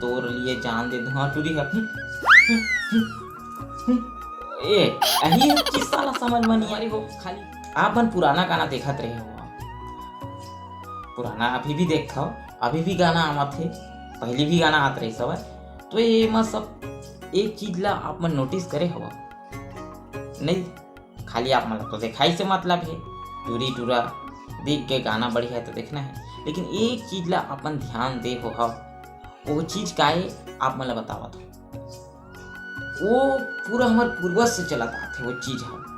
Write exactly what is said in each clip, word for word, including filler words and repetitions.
तोर लिए जान दे दूं, हाँ, टूरी ह। ए, अही चीज साला समझ में नहीं आ रही हो। खाली आप मन पुराना गाना देखत रहे हो, पुराना अभी भी देखत हो, अभी भी गाना आवत हे, पहली भी गाना आत रही सब। तो ये म सब एक चीज ला आप मन नोटिस करे हवा नहीं? खाली आप मन ला तो दिखाई से मतलब है, टूरी टूरा देख के गाना बढ़िया है तो देखना है, लेकिन एक चीज ला अपन ध्यान दे हो हव, वो चीज का है, आप मन ला बतावत हो। वो पूरा हमर पूर्वज से चलत आथे वो चीज ह।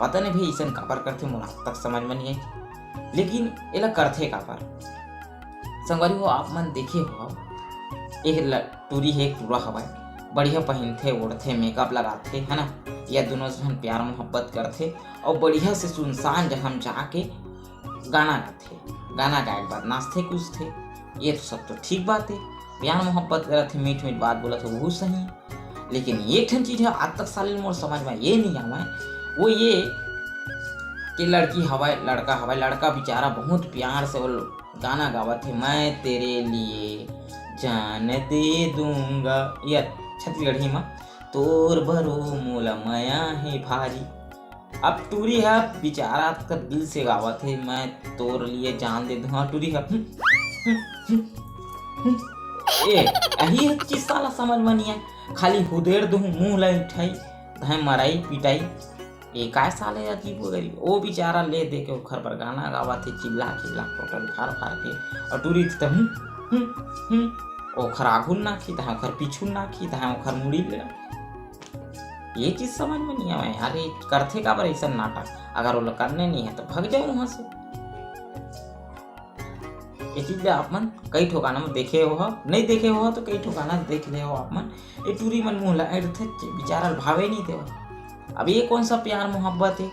पता नहीं भाई, अइसन काबर करथे, मोला आज तक समझ में नहीं आए, लेकिन एला करथे काबर? संगवारी हो, आप मन देखे हो, एक ल-, टूरी हे, एक टूरा हवय, बढ़िया पहिनथे, ओढ़थे, मेकअप लगाथे, है ना, या दोनों झन प्यार मोहब्बत करथे और बढ़िया से सुनसान जगह में जाके गाना गाथे, गाना गाए के बाद नाचथे कूदथे, ये तो सब तो ठीक बात है, प्यार मोहब्बत करत हे, मीठ मीठ बात बोलत हे, वहू सही है। लेकिन एक ठन चीज है, आज तक साले मोर समझ में ये नहीं आवे, वो ये कि लड़की हवय, लड़का हवय, लड़का बेचारा बहुत प्यार से वो गाना गावत हे, "मैं तेरे लिए जान दे दूंगा", ये छत्तीसगढ़ी में, "तोर बरो मोला मया हे भारी।" अब टूरी ह बेचारा का दिल से गावत हे, "मैं तोर लिए जान दे दूं", हाँ, टूरी ह। हम्म, हम्म, हम्म, हम्म। ए, अही चीज साला समझ में नहीं आए, खाली हुदेड़ दूं, मुंह ला उठाई, धाय मराई पिटाई। ये काय साले अजीब हो गई? वो बेचारा ले दे के ओखर पर गाना गावत हे, चिल्ला चिल्ला, टोटल फार फार के, और टूरी त हम्म, हम्म, हम्म, ओखर आगू नाखी, धाय ओखर पीछू नाखी, धाय ओखर मुड़ी ले। ये चीज समझ में नहीं आवे यार, ये करथे काबर अइसन नाटक? अगर ओला करने नहीं है तो भग जाओ वहां से। ये चीज ले आप मन कई ठो गाना में देखे हो, नहीं देखे हो तो कई ठो गाना देख ले हो आप मन। ये टूरी मन मुंह ला ऐंठथे, बेचारा ल भावे नहीं देवा। अब ये कौन सा प्यार मोहब्बत है?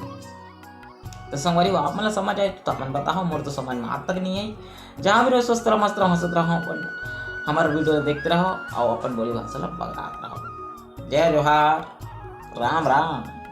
तो संगवारी हो, आप मन ला समझ आए तो अपन बताओ, मोर तो समझ में आज तक नहीं आई। जहाँ भी रहो, स्वस्थ रहो, मस्त रहो, हंसत रहो, अपन हमारे वीडियो देखते रहो और अपन बोली भाषा ला बगरात रहो। जय जोहार, राम राम।